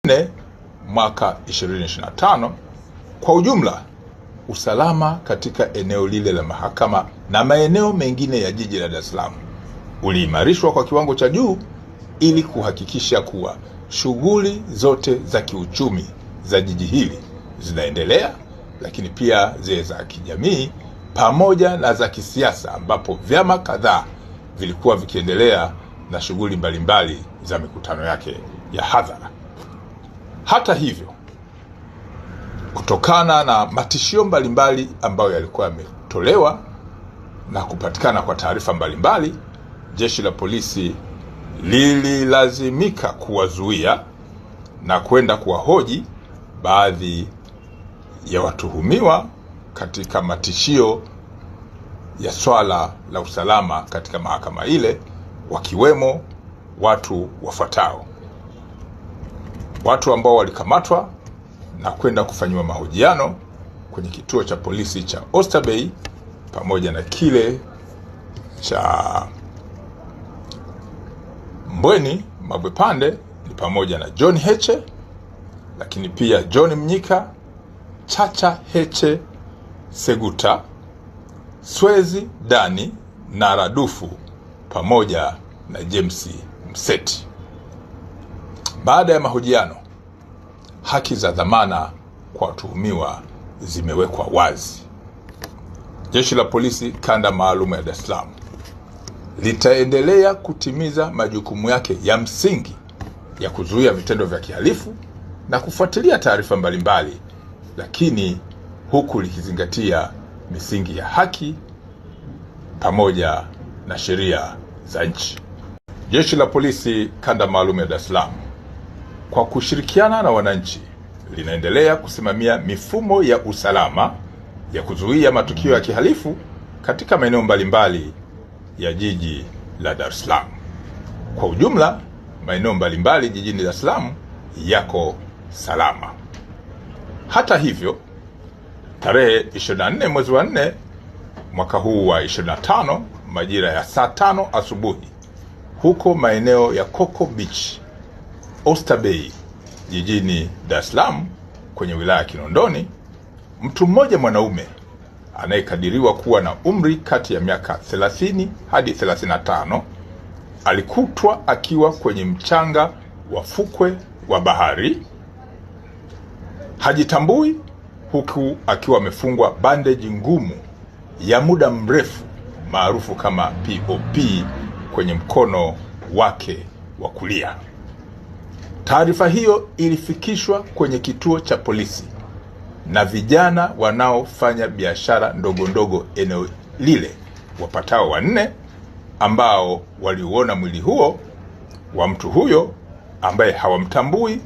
4 mwaka 2025, kwa ujumla usalama katika eneo lile la mahakama na maeneo mengine ya jiji la Dar es Salaam uliimarishwa kwa kiwango cha juu ili kuhakikisha kuwa shughuli zote za kiuchumi za jiji hili zinaendelea, lakini pia zile za kijamii pamoja na za kisiasa, ambapo vyama kadhaa vilikuwa vikiendelea na shughuli mbalimbali za mikutano yake ya hadhara. Hata hivyo, kutokana na matishio mbalimbali ambayo yalikuwa yametolewa na kupatikana kwa taarifa mbalimbali, jeshi la polisi lililazimika kuwazuia na kwenda kuwahoji baadhi ya watuhumiwa katika matishio ya swala la usalama katika mahakama ile, wakiwemo watu wafuatao. Watu ambao walikamatwa na kwenda kufanyiwa mahojiano kwenye kituo cha polisi cha Oysterbay pamoja na kile cha Mbweni Mabwepande ni pamoja na John Heche, lakini pia John Mnyika, Chacha Heche Seguta, Swezi Dani na Radufu pamoja na James Mseti. Baada ya mahojiano, haki za dhamana kwa watuhumiwa zimewekwa wazi. Jeshi la Polisi Kanda Maalum ya Dar es Salaam litaendelea kutimiza majukumu yake ya msingi ya kuzuia vitendo vya kihalifu na kufuatilia taarifa mbalimbali, lakini huku likizingatia misingi ya haki pamoja na sheria za nchi. Jeshi la Polisi Kanda Maalum ya Dar es Salaam kwa kushirikiana na wananchi linaendelea kusimamia mifumo ya usalama ya kuzuia matukio ya kihalifu katika maeneo mbalimbali ya jiji la Dar es Salaam. Kwa ujumla, maeneo mbalimbali jijini Dar es Salaam yako salama. Hata hivyo, tarehe 24 mwezi wa 4 mwaka huu wa 25 majira ya saa 5 asubuhi huko maeneo ya Coco Beach, Oysterbay jijini Dar es Salaam kwenye wilaya ya Kinondoni, mtu mmoja mwanaume anayekadiriwa kuwa na umri kati ya miaka 30 hadi 35 alikutwa akiwa kwenye mchanga wa fukwe wa bahari, hajitambui, huku akiwa amefungwa bandeji ngumu ya muda mrefu maarufu kama POP kwenye mkono wake wa kulia. Taarifa hiyo ilifikishwa kwenye kituo cha polisi na vijana wanaofanya biashara ndogo ndogo eneo lile wapatao 4, ambao waliuona mwili huo wa mtu huyo ambaye hawamtambui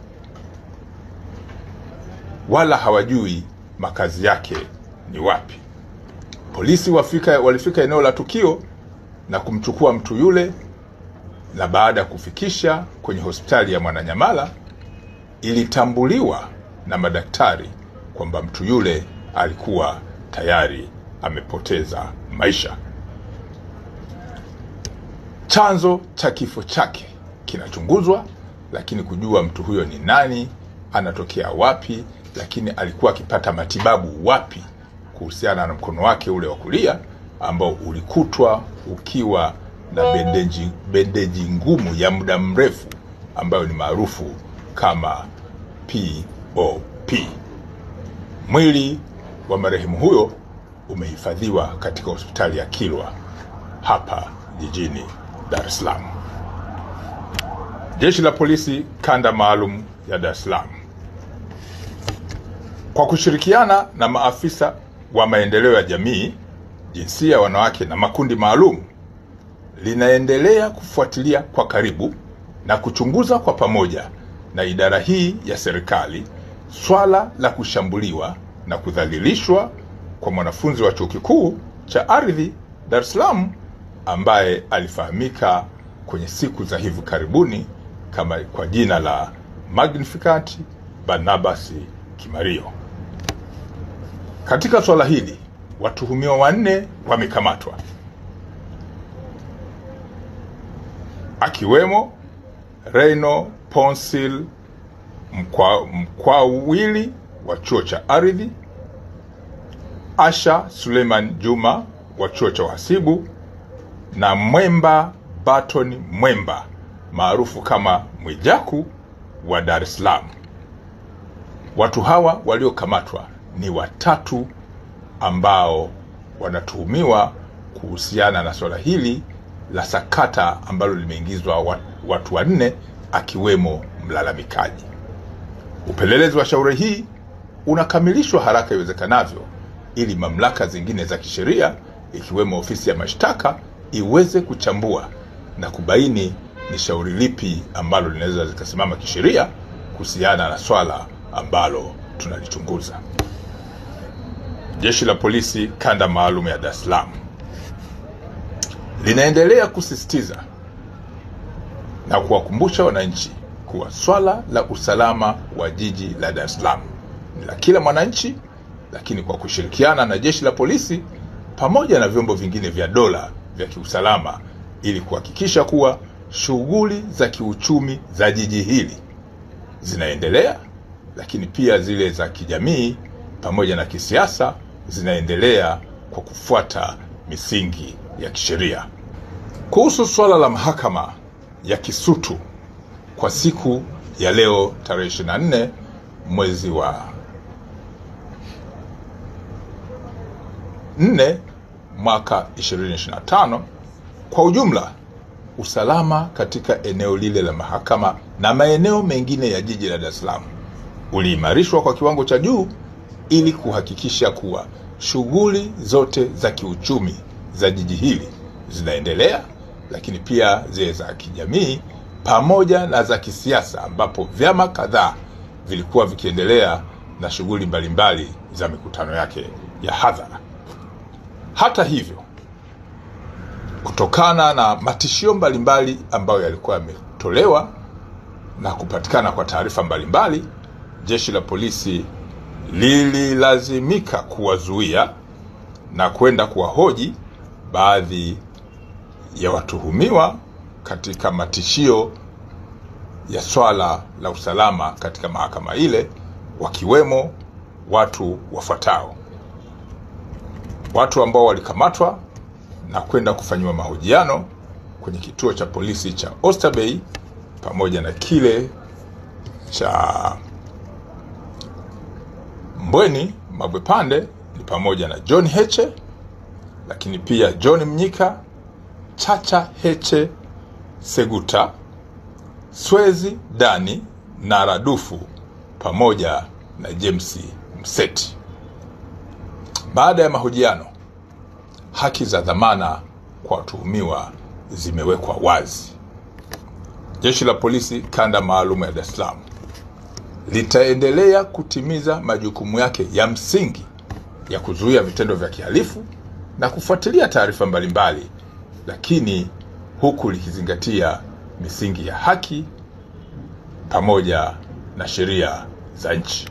wala hawajui makazi yake ni wapi. Polisi walifika eneo la tukio na kumchukua mtu yule, na baada ya kufikisha kwenye hospitali ya Mwananyamala ilitambuliwa na madaktari kwamba mtu yule alikuwa tayari amepoteza maisha. Chanzo cha kifo chake kinachunguzwa, lakini kujua mtu huyo ni nani, anatokea wapi, lakini alikuwa akipata matibabu wapi kuhusiana na mkono wake ule wa kulia ambao ulikutwa ukiwa na bendeji ngumu ya muda mrefu ambayo ni maarufu kama POP. Mwili wa marehemu huyo umehifadhiwa katika hospitali ya Kilwa hapa jijini Dar es Salaam. Jeshi la Polisi Kanda Maalum ya Dar es Salaam kwa kushirikiana na maafisa wa maendeleo ya jamii, jinsia, wanawake na makundi maalum linaendelea kufuatilia kwa karibu na kuchunguza kwa pamoja na idara hii ya serikali swala la kushambuliwa na kudhalilishwa kwa mwanafunzi wa Chuo Kikuu cha Ardhi Dar es Salaam ambaye alifahamika kwenye siku za hivi karibuni kama kwa jina la Magnificat Barnabas Kimario. Katika swala hili watuhumiwa 4 wamekamatwa, akiwemo Reino Ponsil Mkwawili wa chuo cha ardhi, Asha Suleiman Juma wa chuo cha uhasibu na Mwemba Barton Mwemba maarufu kama Mwijaku wa Dar es Salaam. Watu hawa waliokamatwa ni watatu ambao wanatuhumiwa kuhusiana na swala hili la sakata ambalo limeingizwa watu wanne akiwemo mlalamikaji. Upelelezi wa shauri hii unakamilishwa haraka iwezekanavyo ili mamlaka zingine za kisheria ikiwemo ofisi ya mashtaka iweze kuchambua na kubaini ni shauri lipi ambalo linaweza likasimama kisheria kuhusiana na swala ambalo tunalichunguza. Jeshi la Polisi Kanda Maalum ya Dar es Salaam linaendelea kusisitiza na kuwakumbusha wananchi kuwa swala la usalama wa jiji la Dar es Salaam ni la kila mwananchi, lakini kwa kushirikiana na jeshi la polisi pamoja na vyombo vingine vya dola vya kiusalama ili kuhakikisha kuwa shughuli za kiuchumi za jiji hili zinaendelea, lakini pia zile za kijamii pamoja na kisiasa zinaendelea kwa kufuata misingi ya kisheria. Kuhusu swala la mahakama ya Kisutu kwa siku ya leo tarehe 24 mwezi wa 4 mwaka 2025, kwa ujumla usalama katika eneo lile la mahakama na maeneo mengine ya jiji la Dar es Salaam uliimarishwa kwa kiwango cha juu ili kuhakikisha kuwa shughuli zote za kiuchumi za jiji hili zinaendelea, lakini pia zile za kijamii pamoja na za kisiasa, ambapo vyama kadhaa vilikuwa vikiendelea na shughuli mbalimbali za mikutano yake ya hadhara. Hata hivyo, kutokana na matishio mbalimbali ambayo yalikuwa yametolewa na kupatikana kwa taarifa mbalimbali, jeshi la polisi lililazimika kuwazuia na kwenda kuwahoji baadhi ya watuhumiwa katika matishio ya swala la usalama katika mahakama ile, wakiwemo watu wafuatao. Watu ambao walikamatwa na kwenda kufanyiwa mahojiano kwenye kituo cha polisi cha Oysterbay pamoja na kile cha Mbweni Mabwepande ni pamoja na John Heche, lakini pia John Mnyika, Chacha Heche Seguta, Swezi Dani na Radufu pamoja na James Mseti. Baada ya mahojiano, haki za dhamana kwa watuhumiwa zimewekwa wazi. Jeshi la Polisi Kanda Maalum ya Dar es Salaam litaendelea kutimiza majukumu yake ya msingi ya kuzuia vitendo vya kihalifu na kufuatilia taarifa mbalimbali, lakini huku likizingatia misingi ya haki pamoja na sheria za nchi.